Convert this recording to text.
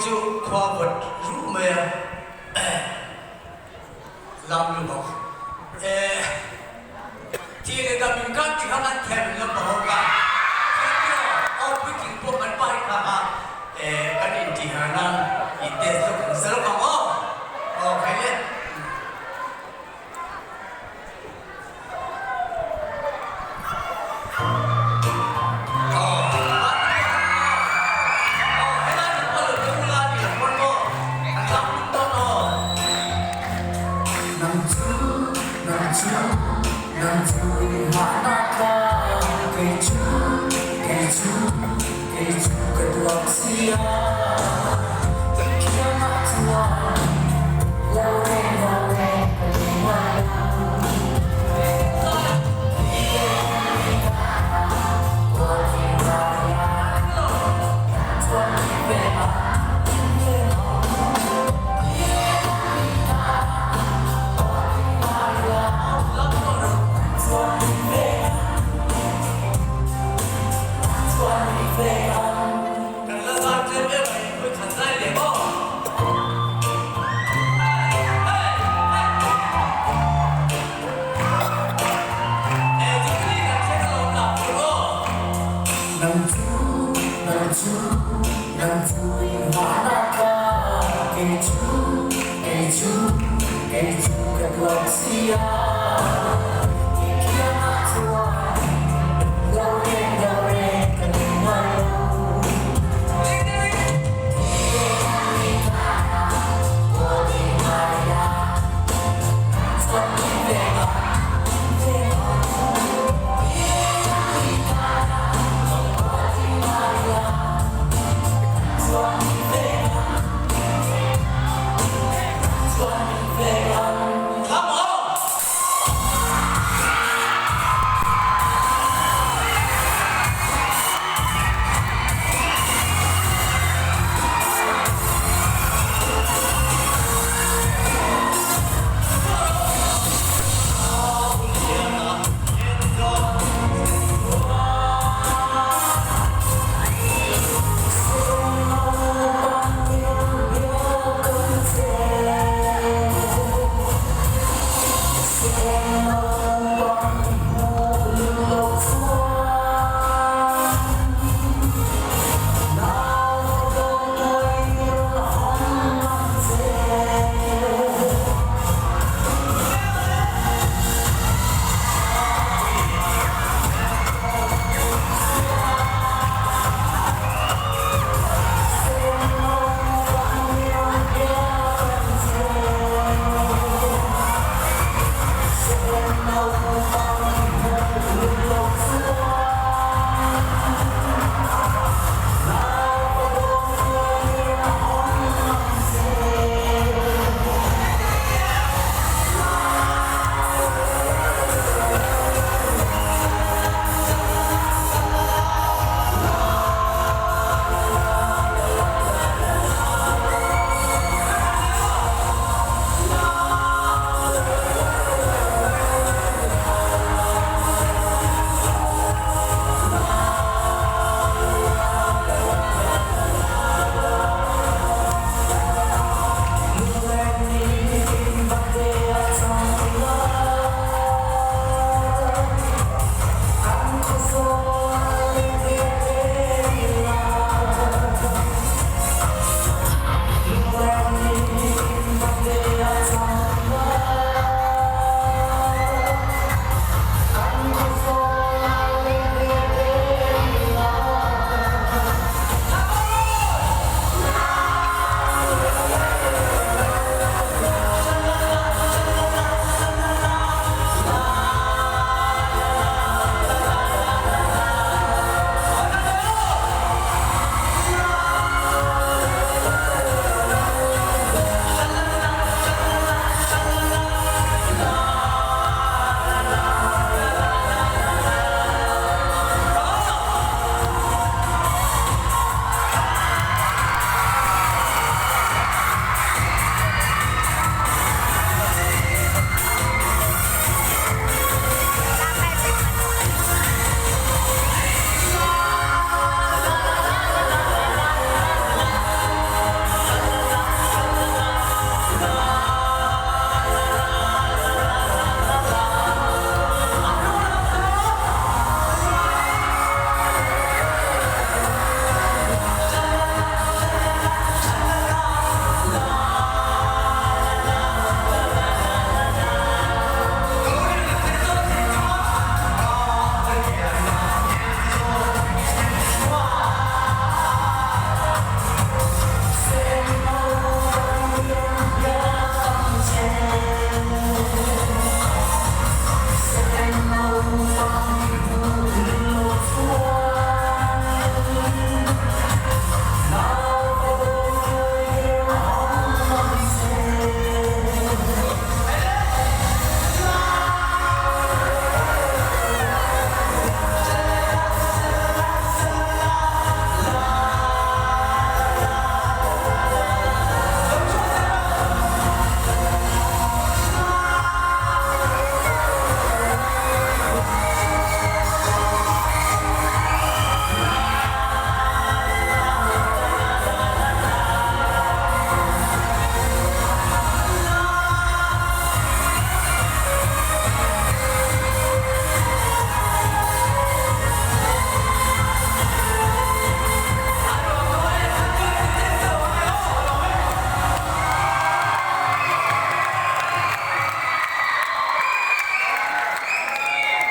chu khua vawt ruh mai a, lam lu bawk. Thi leh dam inkar ti kha kan them lampang ho kha thiam tiraw? Aw puitling pawh kan pa hi kha kha kan intihar nan i test lawk ang sa lawk ang aw. Aw khai le. Nang chu, nang chu, nang chu i hahnak kha kei chu, kei chu, kei chu ka tuak sia. Thiang ah chuan lo reng lo reng ka leng ngai lo. Kan la zar tlem em mai, khawi khat zai leh maw? Nang chu, nang chu, nang chu i hahnak kha kei chu, kei chu, kei chu ka tuak sia.